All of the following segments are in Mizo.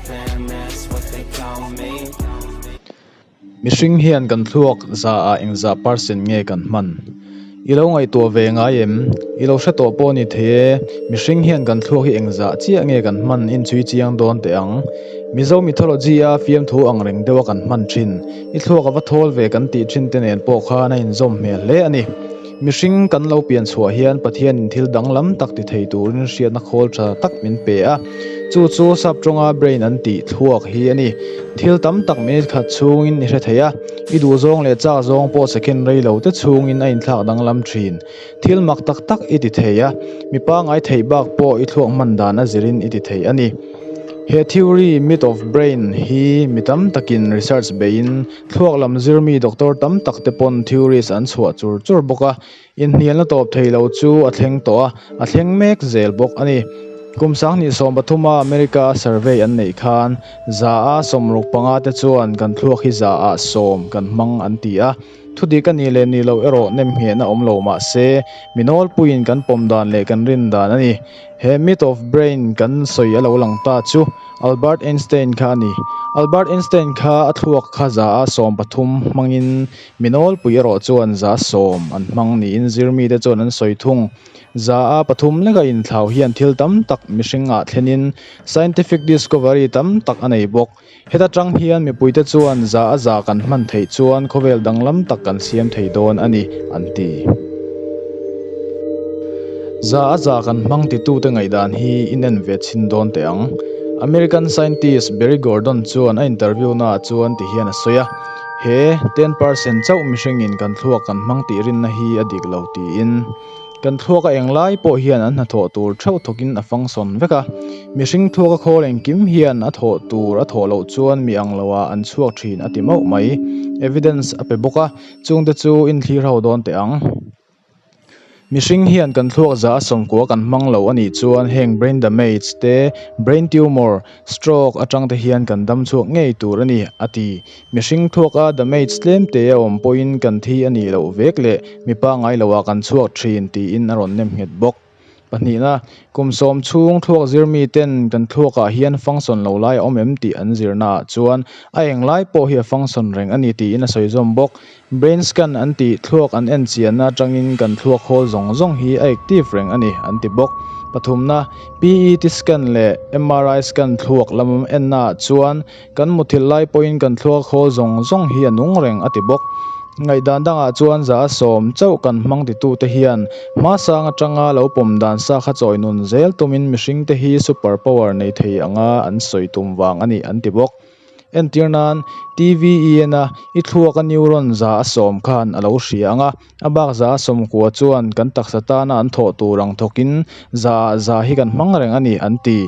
fam, that's what they call me. Mihring hian kan thluak zaah engzah percent nge kan hman? I lo ngaihtuah ve ngai em? I lo hre tawh pawh a ni thei e, mihring hian kan thluak hi engzah chiah nge kan hman inchhui chiang dawn teh ang. Mizo mythology a fiamthu ang reng deuha kan hman thin, i thluak a va thawl ve kan tih thin te nen pawh khan a inzawm hmel hle a ni. Mihring kan lo pian chhuah hian Pathianin thil danglam tak ti thei turin hriatna khawl tha tak min pe a, chu chu saptawnga brain an tih thluak hi a ni. Thil tam tak minute khat chhungin i hre thei a, i duhzawng leh chak zawng pawh second rei lo te chhungin a inthlak danglam thin. Thil mak tak tak i ti thei a, mi pangngai theih bak pawh i thluak hman dan a zirin i ti thei a ni. He theory, myth of brain, hi mi tam takin research beiin Thluak lam zirmi doctor tam tak te pawn theories an chhuah chur chur bawk a, inhnialna tawp thei lo chu a thleng tawh a, a thleng mek zel bawk a ni. Kum sanghnih 13 a America a survey an neih khan za a 65 te chuan kan thluak hi za ah sawm kan hmang an ti a, thudik a nih leh nih loh erawh nemnghehna awm lo mah se mi nawlpuiin kan pawm dan leh kan rin dan a ni. He myth of brain kan sawi a lo lang ta chu Albert Einstein kha a ni. Albert Einstein kha a thluak kha za a 13 hmangin mi nawlpui erawh chuan za sawm an hmang niin zirmite chuan an sawi thung. Za a pathum leka inthlau hian thil tam tak mihringah thlenin scientific discovery tam tak a nei bawk. Heta tang hian mipuite chuan za a za kan hman theih chuan khawvel danglam tak kan siam thei dawn a ni, an ti. Za a za kan hmang titute ngaihdan hi inen ve chhin dawn teh ang. American scientist Barry Gordon chuan a interview naah chuan ti hian a sawi a, He 10% chauh mihringin kan thluak kan hmang tih rinna hi a dik lo tiin. Kan thluak a eng lai pawh hian an hnathawh tur theuh thawkin a function vek a, mihring thluak a khawl engkim hian a thawh tur a thawh loh chuan mi ang loah an chhuak thin a ti mauh mai. Evidence a pe bawk a, chungte chu inthlir ho dawn teh ang. Mihring hian kan thluak za a sawmkua kan hmang lo a nih chuan heng brain damage te, brain tumor, Stroke atang te hian kan dam chhuak ngei tur a ni, a ti. Mihring thluaka damage tlem te a awm pawhin kan thi a nih loh vek leh mi pangngai loah kan chhuak thin tiin a rawn nem nghet bawk. Pahnihna, kum sawm chhung thluak zir mi ten kan thluakah hian function lo lai a awm em tih an zirnaah chuan a eng lai pawh hi a function reng a ni tiin a sawi zawm bawk. Brain scan an tih thluak an en chianna atangin kan thluak hawl zawng zawng hi a active reng a ni an ti bawk. Pathumna, PET scan leh MRI scan thluak lam ennaah chuan kan muthilh lai pawhin kan thluak hawl zawng zawng hi a nung reng a ti bawk. Ngaihdan dangah chuan za a sawm chauh kan hmang titute hian hmasang atanga lo pawm dan sa kha chawi nun zel tumin mihringte hi super power nei thei anga an sawi tum vang a ni an ti bawk. Entir nan, TV i en a, i thluak a neuron za a sawm khan a lo hria ang a, a bak za a sawmkua chuan kan taksa tana an thawh tur ang thawkin za ah za hi kan hmang reng a ni an ti.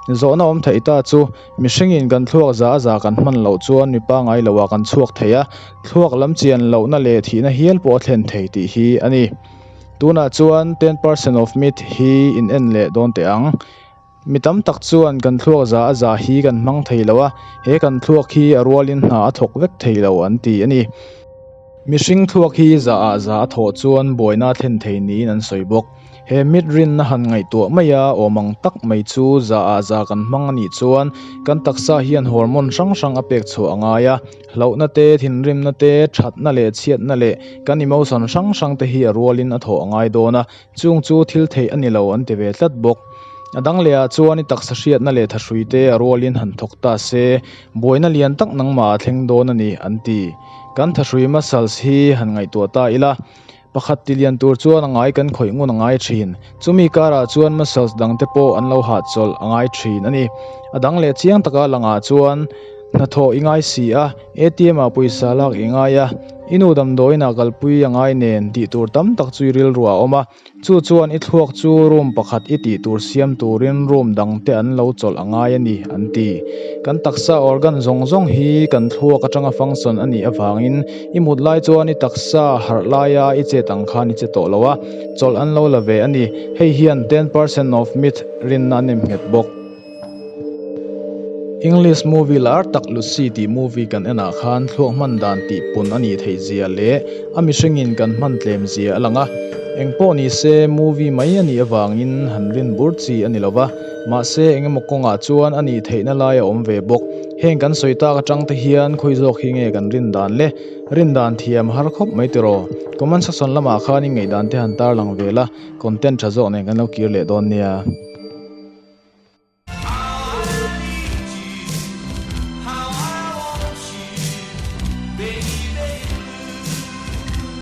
Zawhna awm theih ta chu, mihringin kan thluak za a za kan hman loh chuan mi pangngai loah kan chhuak thei a, thluak lam chian lohna leh thihna hial pawh a thlen thei tih hi a ni. Tunah chuan 10% of myth hi in en leh dawn teh ang. Mi tam tak chuan kan thluak za a za hi kan hmang thei lo a, he kan thluak hi a rualin hna a thawk vek thei lo an ti a ni. Mihring thluak hi za ah za a thawh chuan buaina a thlen thei niin an sawi bawk. He mit rinna han ngaihtuah mai a, awm ang tak mai chu za ah za kan hmang a nih chuan kan taksa hian hormone hrang hrang a pek chhuah a ngai a, hlauhna te, thinrimna te, thatna leh chhiatna leh kan emotion hrang hrang te hi a rualin a thawh a ngai dawn a, Chung chu thil theih a ni lo an ti ve tlat bawk. A dang leh ah chuan i taksa hriatna leh thahrui te a rualin han thawk ta se, buaina lian tak nangmah a thleng dawn a ni an ti. Kan thahrui muscles hi han ngaihtuah ta ila, pakhat ti lian tur chuan a ngai kan khawih ngun a ngai thin. Chumi karah chuan muscles dang te pawh an lo hahchawlh a ngai thin a ni. A dang leh chiang taka langah chuan hnathawh i ngai si a, ATM ah pawisa lak i ngai a, i nu damdawiin ah kalpui a ngai nen tih tur tam tak chu i rilru ah a awm a, chu chuan i thluak chu room pakhat i tih tur siam turin room dang te an lo chawlh a ngai a ni an ti. Kan taksa organ zawng zawng hi kan thluak atanga function a nih avangin i mut lai chuan i taksa harh laia i chet ang khan i che tawh lo a, chawlh an lo la ve a ni. Hei hian 10% of myth rinna a nem nghet bawk. English movie lar tak Lucy tih movie kan enah khan thluak hman dan tih pun a nih theih zia leh a mihringin kan hman tlem zia a lang a. Engpawh ni se movie mai a nih avangin han rin bur chi a ni lo va, mahse engemaw kawngah chuan a nih theihna lai a awm ve bawk. Heng kan sawi tak atang te hian khawi zawk hi nge kan rin dan le? Rin dan thiam har khawp mai tiraw? Comment section lamah khan i ngaihdan te han tarlang ve la, content tha zawk nen kan lo kir leh dawn nia.